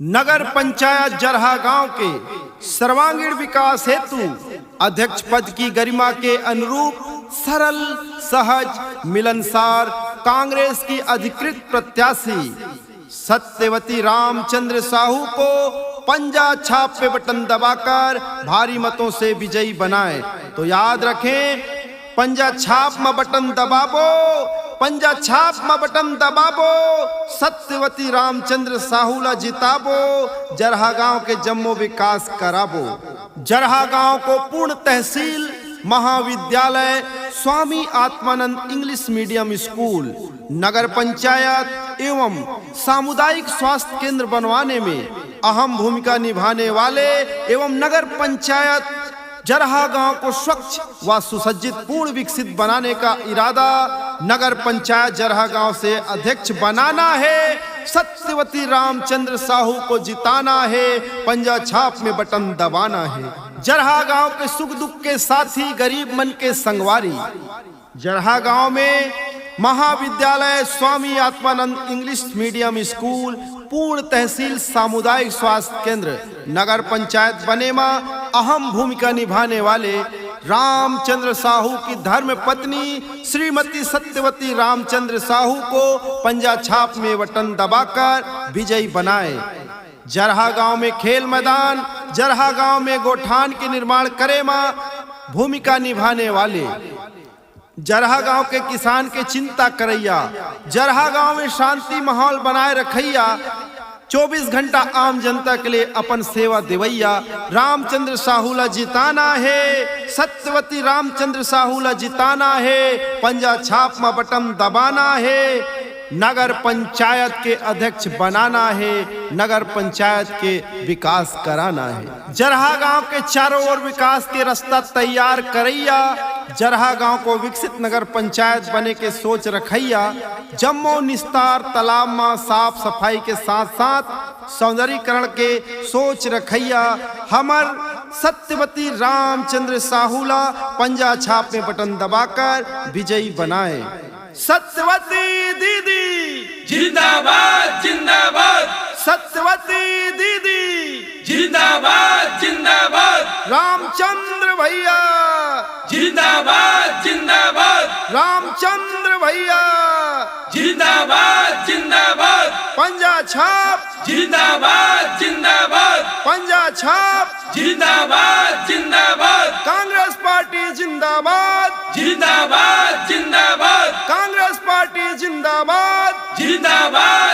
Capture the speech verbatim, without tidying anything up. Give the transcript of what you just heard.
नगर पंचायत जरहा गांव के सर्वांगीण विकास हेतु अध्यक्ष पद की गरिमा के अनुरूप सरल, सहज, मिलनसार कांग्रेस की अधिकृत प्रत्याशी सत्यवती रामचंद्र साहू को पंजा छाप पे बटन दबाकर भारी मतों से विजयी बनाएं। तो याद रखें, पंजा छाप म बटन दबाबो, पंजा छाप म बटन दबाबो, सत्यवती रामचंद्र साहू ला जिताबो, जरहा गांव के जम्मो विकास कराबो। जरहा गांव को पूर्ण तहसील महाविद्यालय Swami Atmanand English medium school, नगर पंचायत एवं सामुदायिक स्वास्थ्य केंद्र बनवाने में अहम भूमिका निभाने वाले एवं नगर पंचायत जरहा गांव को स्वच्छ व सुसज्जित पूर्ण विकसित बनाने का इरादा नगर पंचायत जरहा गांव से अध्यक्ष बनाना है। सत्यवती रामचंद्र साहू को जिताना है, पंजा छाप में बटन दबाना है। जरहा गांव के सुख दुख के साथी, गरीब मन के संगवारी। जरहा गांव में महाविद्यालय Swami Atmanand English medium school, पूर्ण तहसील सामुदायिक स्वास्थ्य केंद्र, नगर पंचायत बने म अहम भूमिका निभाने वाले रामचंद्र साहू की धर्म पत्नी श्रीमती सत्यवती रामचंद्र साहू को पंजा छाप में बटन दबाकर विजयी बनाए। जरहा गांव में खेल मैदान, जरहा गांव में गोठान के निर्माण करे म भूमिका निभाने वाले, जरहा गांव के किसान के चिंता करैया, जरहा गांव में शांति माहौल बनाए रखैया, चौबीस घंटा आम जनता के लिए अपन सेवा देवैया रामचंद्र साहू ला जिताना है, सत्यवती रामचंद्र साहू ला जिताना है, पंजा छाप म बटन दबाना है, नगर पंचायत के अध्यक्ष बनाना है, नगर पंचायत के विकास कराना है। जरहा गांव के चारों ओर विकास के रास्ता तैयार करैया, जरहा गांव को विकसित नगर पंचायत बने के सोच रखैया, जम्मो निस्तार तालाब म साफ सफाई के साथ साथ सौंदर्यीकरण के सोच रखैया, हमर सत्यवती रामचंद्र साहू ला पंजा छाप में बटन दबाकर विजयी बनाए। सत्यवती दीदी जिंदाबाद, जिंदाबाद। सत्यवती दीदी जिंदाबाद, जिंदाबाद। रामचंद्र भैया जिंदाबाद, जिंदाबाद। रामचंद्र भैया जिंदाबाद, जिंदाबाद। पंजा छाप जिंदाबाद, जिंदाबाद। पंजा छाप जिंदाबाद, जिंदाबाद। कांग्रेस पार्टी जिंदाबाद। जिंदाबाद, जिंदाबाद। कांग्रेस पार्टी जिंदाबाद। जिंदाबाद।